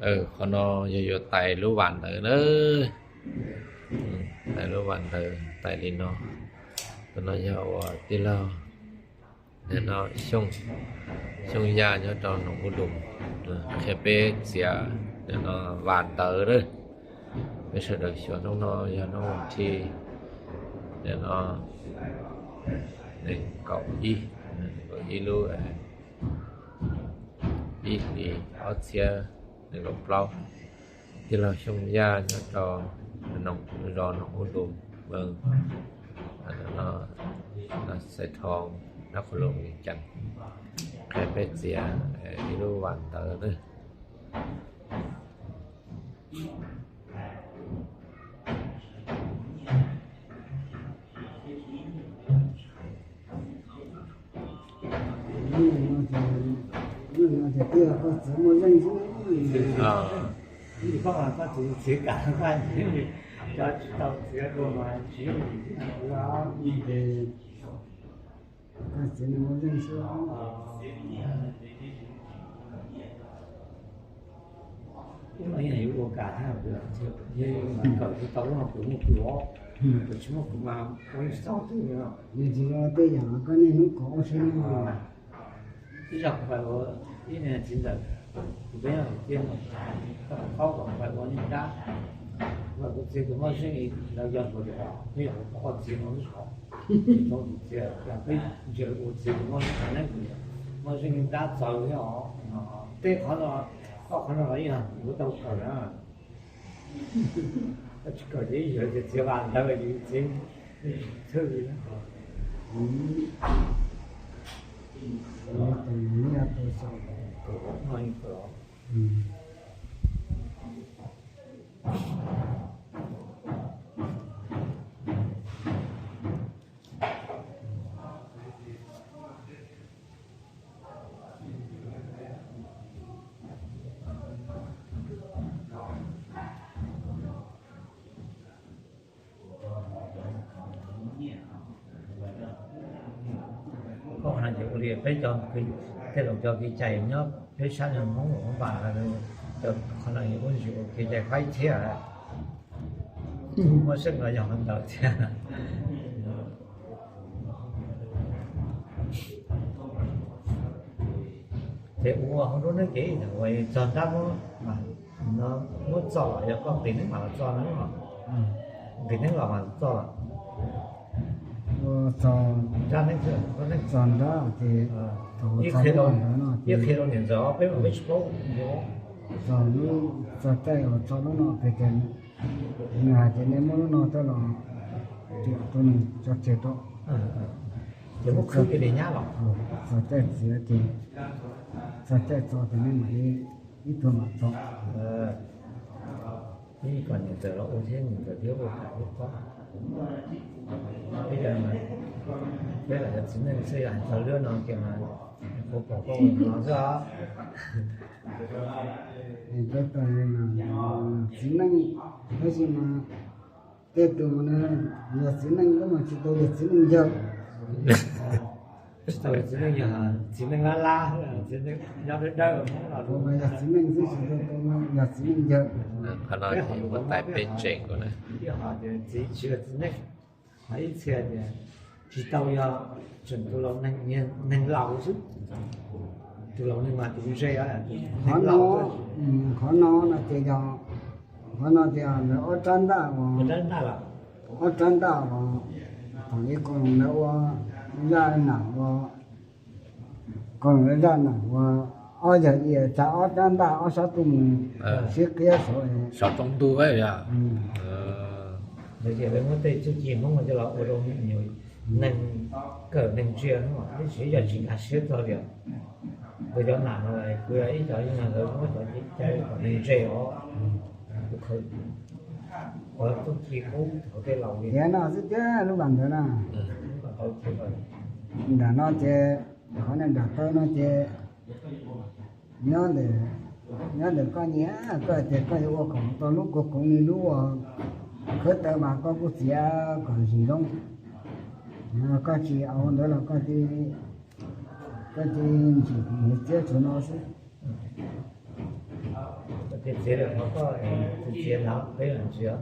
Qhov no yog yuav tais lub vas ntawd na. Tais lub vas ntawd tais li no. Qhov no yog uas tij laug no, Xyooj Yaj nyob rau Noom Ub Dum qhia peb txiav no vas ntawd na. Peb sawv daws xyuas hnub no yog hnub vas thib no nees nkaum ib, nees nkaum ib lub ib hlis ob txhiab nees nkaum plaub. Tij laug Xyooj Yaj nyob rau zos Noom Ub Dum, Xais Thoo, Nab Qhoo Loos, Vias Cas, qhia peb txiav ib lub vas ntawd na. Ua no yog yuav ua kam thiab, kawm tsis tau lub no kuv muaj kuv os, kuv tsis muaj kuv mas ua tsis tau twg li. Yog tsis yog tej yam koj niaj hnub kov ua si no. Ib zaug kuv pais ua ib niag txiv ntxawm, kuv peb nyob hauv tiaj no, koj qaub kom pais ua niag dab, kuv txiv tus mob zeej lawv yog hluas li os, peb yog qhov txiv no lub qhov, tsis tau tus txiv, peb ntsia ua txiv tus mob zeej, mob zeej dab txawv thiab os. Tej qhov no, ob qhov no los ib yam yuav tau kawm na. Tsis kawm ces ib yam tias txiav vas ntawd yus txiv thwj li na. Koj qhov no ces ua li peb cov, tej zaum cov kev cai nyob peb sab Hmoob Luam Phab Npas, cov qhov no ua ntsis ua kev cai faib thiab. Muaj seej los yog qhov ntawd thiab. Ces ua hauv lub neej ces ib txog nrab muab, muab txo los yog koj nqis neeb mam los txo na, nqis neeb los mam txo los. Txog nrab ces ib qhia rau niam ntxawm peb mas peb tsis paub. Txog lub, txog caij uas txo lub no ces nws hais tias nej muab lub no coj los riam rau nws tso tseg rau. Ces muab khwb li nyab los. Txog caij txiav ces, txog caij txo ces nej mam li ib tug mam txo. Ib kom niam ntxawm los ua thiab, niam ntxawm thiab ua kam thiab txob. Peb lam yog txiv neej xwb, yog hais txog lub no ces mas kuv pom koj ua no xwb os. Txiv neej, tab sis mas tej tus mas yog txiv neej tab mas tsis tau yog txiv neej yawg. Tsis tau yog txiv neej yawg, txiv neej lab lab, txiv neej nyob dawb dawb. Yog txiv neej xwb tsis tau yog txiv neej yawg. Qhov no ces muab tais peb tseem ko na. Txiv tsis yog txiv neej, ib txhia tias tsis tau yog tseem tus laus neeg, neeg laus xwb. Tus laus neeg mas tus ntse. Qhov no, qhov no no ces yog, qhov no ces lawv ob rab ntaj uas, ob rab ntaj uas thaum ub koom lawv ua zaj nam ua, koom lawv zaj nam ua ob yawg i tsa ob rab ntaj ob sab tuaj mus sib qhiab saud. Saum roob ntuj. Ces lawv muab tej txuj ci Hmoob coj los ua rau neeg kawm neeg ntsia, tab sis yog tsis nkag siab txog tias kuv cov nam no kuv yog ib co, yog lawv muab cov cai kom neeg ntse os. Kuv khaws cov txuj ci qub thaum tej laus li. Tiav no xwb thiab lub vas ntawd na. Nram no ces, qhov nram taw no ces nyob ntawm, nyob ntawm koj nyiam, koj tias koj yuav ua khoom tau lub kua koov li lub uas khawb taw mas koj kuj txiav kom zim zoo. Koj tsis au ntawd los koj cia li ntsim txiab tsuas no xwb. Ces txiav lawm qhov koj txiav no peb los ntsia,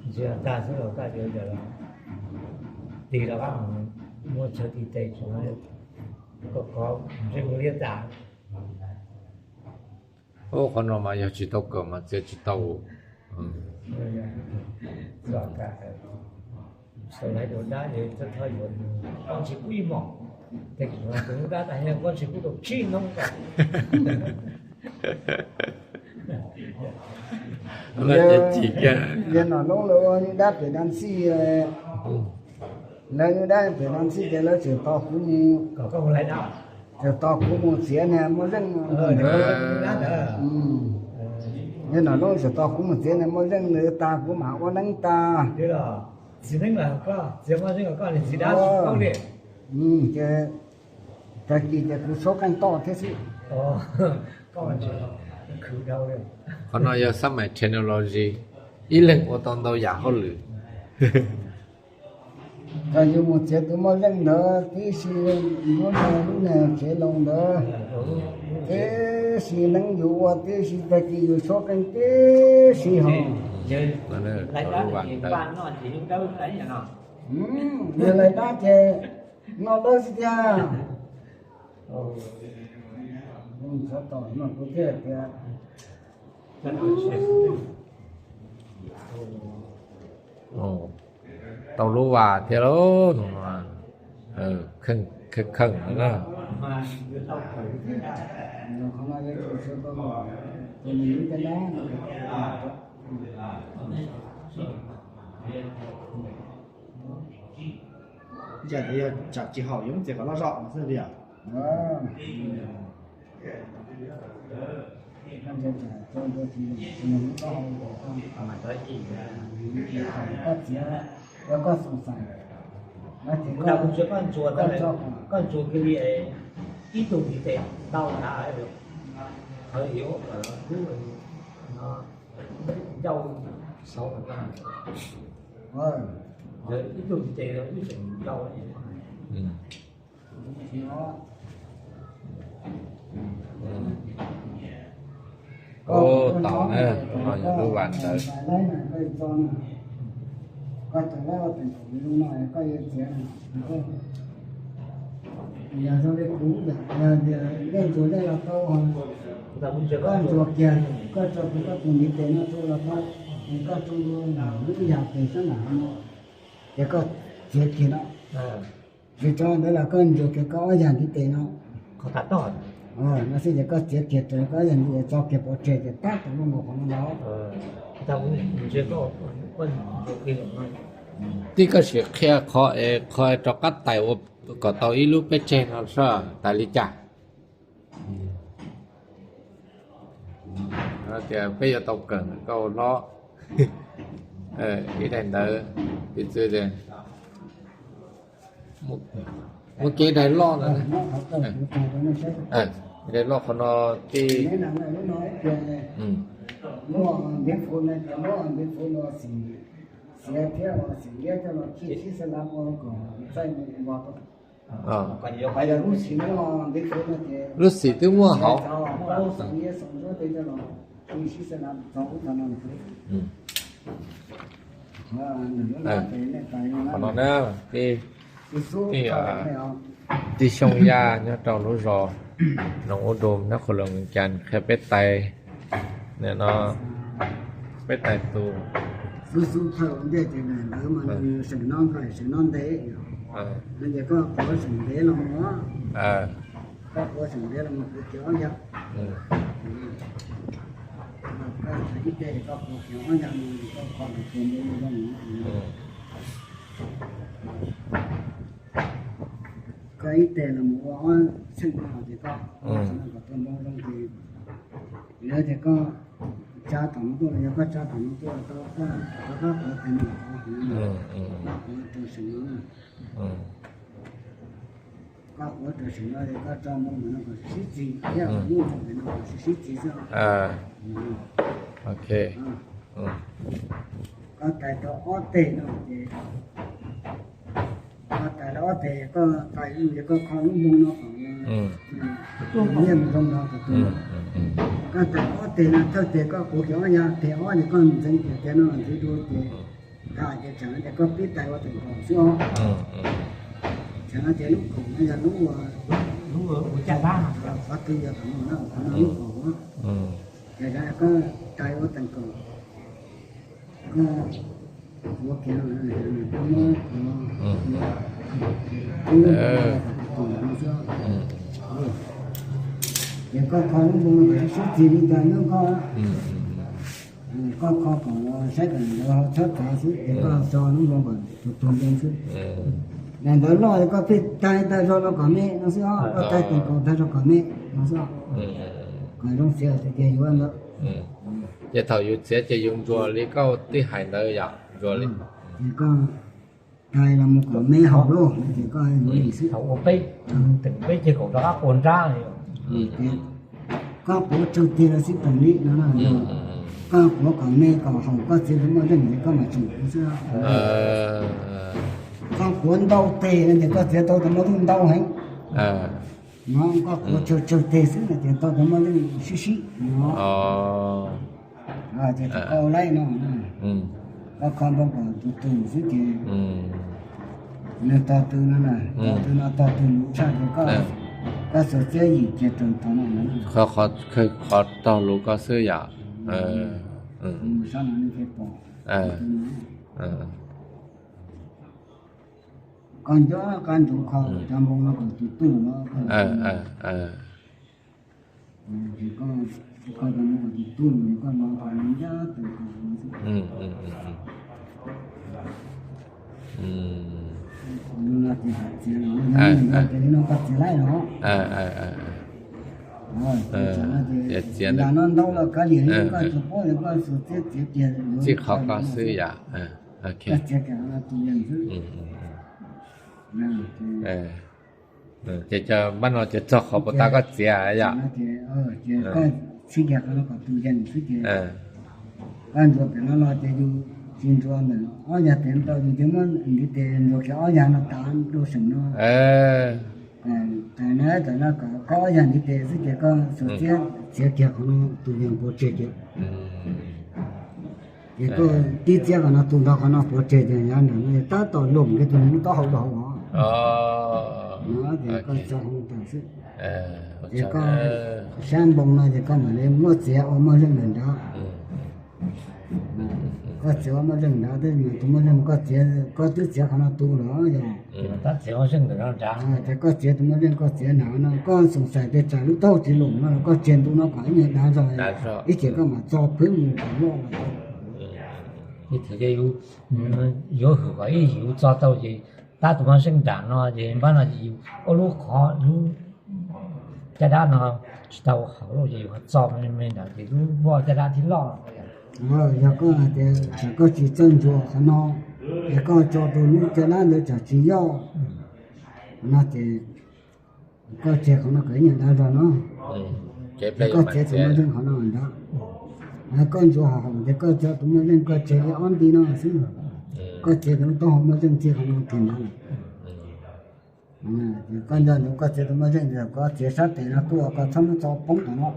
ntsia tag xwb los koj yuav yog los tig rov qab mus muab chaw tig tes tso, koj kov ntsej muag liab tas. Ub, qhov no mas yog tsis tau kawm mas txiav tsis tau. Txawm laiv rau dab es txawm txhob yuav, koj tsis pub ib hmos, tes kuv lub dab tas, koj tsis pub rau tsib hnub. Yog nom loob lawv ua ib dab pem dab ntxij, lawv ib dab pem dab ntxij ces lawv tseem tos kuv mus, tseem tos kuv mus txiav niag muaj zeej ntawd. Yog nom loob tseem tos kuv mus txiav niag muaj zeej ntawd tag kuv mam ua neeb tag. Ces tag kis ces kuv tshuab qeej toj thiab xwb. Qhov no yog xab mais technology, ib leeg ua tau ntau yam hauj lwm. Txawm yus mus txiav tus muaj zeej ntawd tib si, lub niag, lub niag kev loo ntawd tib si, neeb yus ua tib si, tag kis yus tshuab qeej tib si hos. Yog lais dab ces noj dawb xwb tiag. Txhob tom no kuv thiaj tias tau lub vas thiab lauj. Kheej kheej na. Yog tsam tsis haum yuav muab txiav kom loj zog xwb li os. Koj txiav, yog koj xav, koj ntsuas kiag li ib tug ntiv tes ntau nthav, qhov yuav lub ncauj saud, ib tug ntiv tes wb tseem ncauj. Ub, tau na, no yog lub vas ntawd. Yog zoo li kuv, yog tias nej ntsuas nej los tau, koj ntsuas kiag, koj tso kiag koj tus ntiv tes no rau los tau, es koj tso lub yam pem sab nram no, ces koj txiav kiag no. Tsis tso ntawd los koj ntsuas kiag koj ob yam ntiv tes no. No xwb ces koj txiav kiag raws koj ob yam ntiv tes tso kiag pov tseg ces tab tom lub nkaus qhov no ntag. Tib koj sim qhia qhov es qhov rov qab tais ua kom tau ib lub peb tseg no soj tas li cas. Tias peb yuav tau kawm koj ua hlob ib daim ntawv, piv txwv tias muaj kev daim loj no, daim loj qhov no tij, lub xim twb muaj hauv. Qhov no na, tij Xyooj Yaj nyob rau lub zos Noo Ub Doo nyob qhov Loos Cas qhia peb tais, no, peb tais tus. Koj ib teg los mus ua ob txheej no ces koj ua kom tau npoo zoo ces yog tias koj tsa tom no tuaj los yog koj tsa tom no tuaj tau, koj rov qab quav tes no, koj quav rau seem no, koj quav rau seem no es koj tso npoo ntawm no kom sib txig thiab, muaj ntawm no kom sib sib txig xwb. Ok. Koj tais tau ob teg no ces, koj tais tau ob teg, koj tais ces koj kho lub npoo no kom nyiaj mus zoo no kom tus, Tais ob teg no thawj teg koj quav kiag ob yav, teg ob ces koj ntxeev kiag no ntxeev dua ces, ha ces tseem tias koj pib tais ua teem kaum xwb os. Tseem tias lub kaum no yog lub, lub qhov twg yog tom no na, qhov no lub kaum. Ces koj tais ua teem kaum, koj quav kiag no, koj muab qhov, ib lub no xwb. Ces koj kho lub npoo no kom sib txig li cas nyob koj. Koj kho kom saib kom ntawd ho txhob txav xwb ces koj tso lub npoo kom tus tug npoo xwb. Daim ntawv loj es koj pheej tais tag zog los kom me no xwb os, koj tais teem kaum tag zog kom me no xwb os. Kom zoo txiav tiag tiag yuav ntawd. Ces thaum yus txiav ces yus ntsuas li koj twb hais ntawd yom, ntsuas li. Ces koj tais los mus kom me haum lauj, ces koj yuav li xwb. Thaum ua peb, teem peb ceg kaum rov qab quav nrab. Koj quav tsawg teg los sib peem li no na. Koj quav kom me kom haum koj txiav tau muaj zeej ces koj mam tsum xwb. Koj quav ntau teg no ces koj txiav tau tau muaj zeej ntau heev. No koj quav tsawg tsawg teg xwb no ces tau tau muaj zeej sib sib no. Ces thaum koj ua laib no, koj kho npoo kom tus tus xwb ces nws tog tw no na, tog tw no tog tw luv tshaj ces koj xuas txiab yim kiag rau tog no na. Qhov tog luv koj xwb yom. Sab no nej thiaj pom. Koj nco qab ntsoov kho cov npoo no kom tus tuj no. Koj cov npoo kom tus tuj, koj no ncaj tus ko. Ces li no koj txiav laib los. Yam no ntau los kav liam li koj tsuas paub li koj xuas txiab txiav kiag txij qhov koj xwb yom. Koj txiav kiag tus yees xwb. Ces cov npab no ces txog qhov puas tas koj txiav yom. Ces koj txhib kiag qhov no kom tus yees xwb ces koj ntsuas pem no los ces yus tsis ntsuas ntawm ob yag tes ntau, yus ces muab ntiv tes ntsuas kiag ob yag no tav dua seem no. Kom tas na, tas no kom koj ob yag ntiv tes xwb ces koj xuas txiab txiav kiag qhov no tus yees pov tseg ces. Ces koj tib txiab qhov no tus ntog qhov no pov tseg ces yav nram no tab tom loom kiag tus lub taub hau rau hauv os. No ces koj tso hauv tas xwb. Ces koj sab npoo no ces koj mam li muab txiav ua muaj zeej nram nrad. Koj txiav ua muaj zeej nrad, tus muaj zeej koj txiav, koj twb txiav qhov no tu los yog. Ces koj txiav tus muaj zeej koj txiav nram no, koj xoom xais tias tsam lub taub hau tsis loom no los koj tseg ntu no kom ib nyuag dav zog, ib tsam koj mam txo phwb mus kom loj los. Yuav hwm kom ib yus txo tau ces tab tus muaj zeej nram no ces npab no ces yus ua lub qhov lub caj dab no tsis tau haum lawm ces yus ho txo me me nram ces lub voj caj dab thiaj loj. Yog koj hais tias tsam koj tsis txawj ntsuas qhov no, es koj tso rau lub caj dab ntawd tsam tsis yoj no ces koj tseg qhov no kom ib nyuag dav zog no. Ces koj txiav tus muaj zeej qhov no nrad. Koj ntsuas haum ces koj tso tus muaj zeej koj tseg li ob nti no xwb. Koj txiav tus lub taub hau muaj zeej txij qhov no kiag nrad lawm. Koj nco ntsoov koj txiav tus muaj zeej, koj txiav sab tes no tuaj, koj txhob muab tso poob tom no.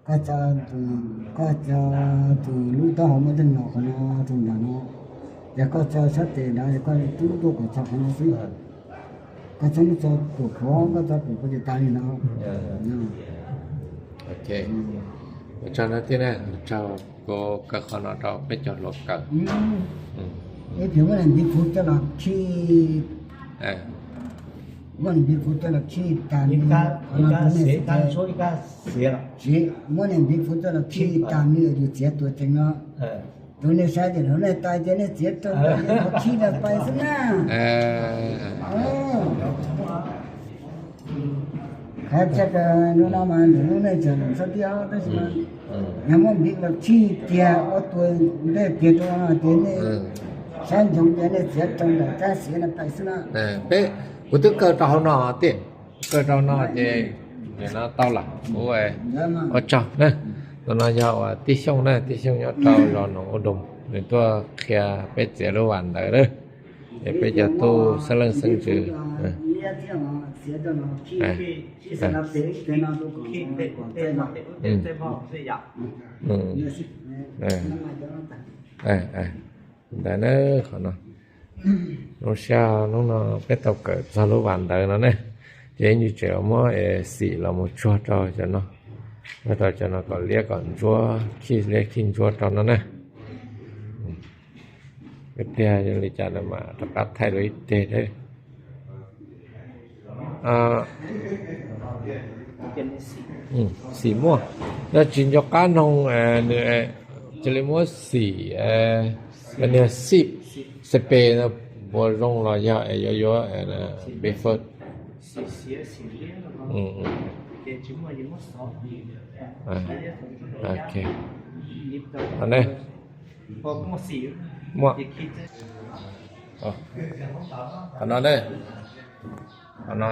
Koj tso, koj tso tus lub taub hau muaj zeej los qhov no rau nram no, ces koj tso sab tes nrad es koj twb tuaj kom txog qhov no xwb. Koj txhob muab tso pum qhuav, koj tso pum qhuav ces tas li no. Ua tsaug no thiab na, ua tsaug, kuv kaw qhov no rau peb cov hluas kawm. Ib pliag muab niag ntiv khuv coj los khi, muab niag ntiv khuv coj los khi tas li, qhov no rau nej xwb. Tsis, muab niag ntiv khuv coj los khi tas li yus txiav tuam tsees no. Rau nej saib ces lawv nej tais ces nej txiav rau ces qhov khi los pais xwb na. Qhov txhia kaw no mas lwm lub neej tseem lwm xab tiab tab sis mas yog muab ntiv los khi kiag ua tus ntej kiag rau no ces nej saib ntsoov ces nej txiav rau ntawm kab xiav no pais xwb na. Peb, kuv twb kaw rau hauv no tiag, kaw rau no ces nim no tau lawm. Ua tsaug na. Tus no yog uas Tij Xyooj na, Tij Xyooj nyob rau zos Noov Ua Doog, nws tuaj qhia peb txiav lub vas ntawd na. Es peb cov tub xeeb leej xeeb ntxwv, Ntawd na, qhov no. Lub sij hawm hnub no peb tau kawm txog lub vas ntawd no ne, ces yeej tseem muab xim los mus tsuag rau cov no, tsuag rau cov no kom liab kom ntsuab, khij liab khij ntsuab rau no na. Ib pliag li cas no mas rov qab thaij dua ib teg thiab. Xim muaj, yog tsis nco qab noog nws, cia li muab xim, niag xim, xim pes no puas zoo los yog es yuav yuav before. Ok. Muaj. Qhov no ne, qhov no,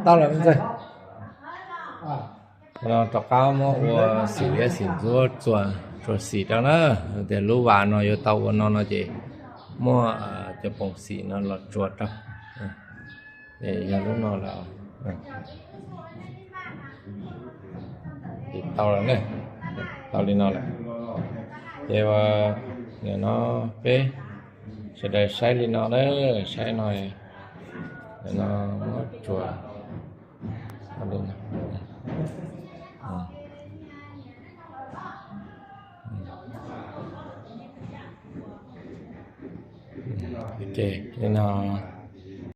tau lawm me ntxawg. Qhov no rov qab muab ua xim liab xim ntsuab txuas, tsuas xim rau na. Tias lub vas no yuav tau ua no no ces muaj cov poom xim no los tsuas rau. Yog lub no lawm, ces tau lawm ne, tau li no lawm. Ces nim no peb sawv daws saib li no na, saib no, no muab tsuas li no. Ces li no.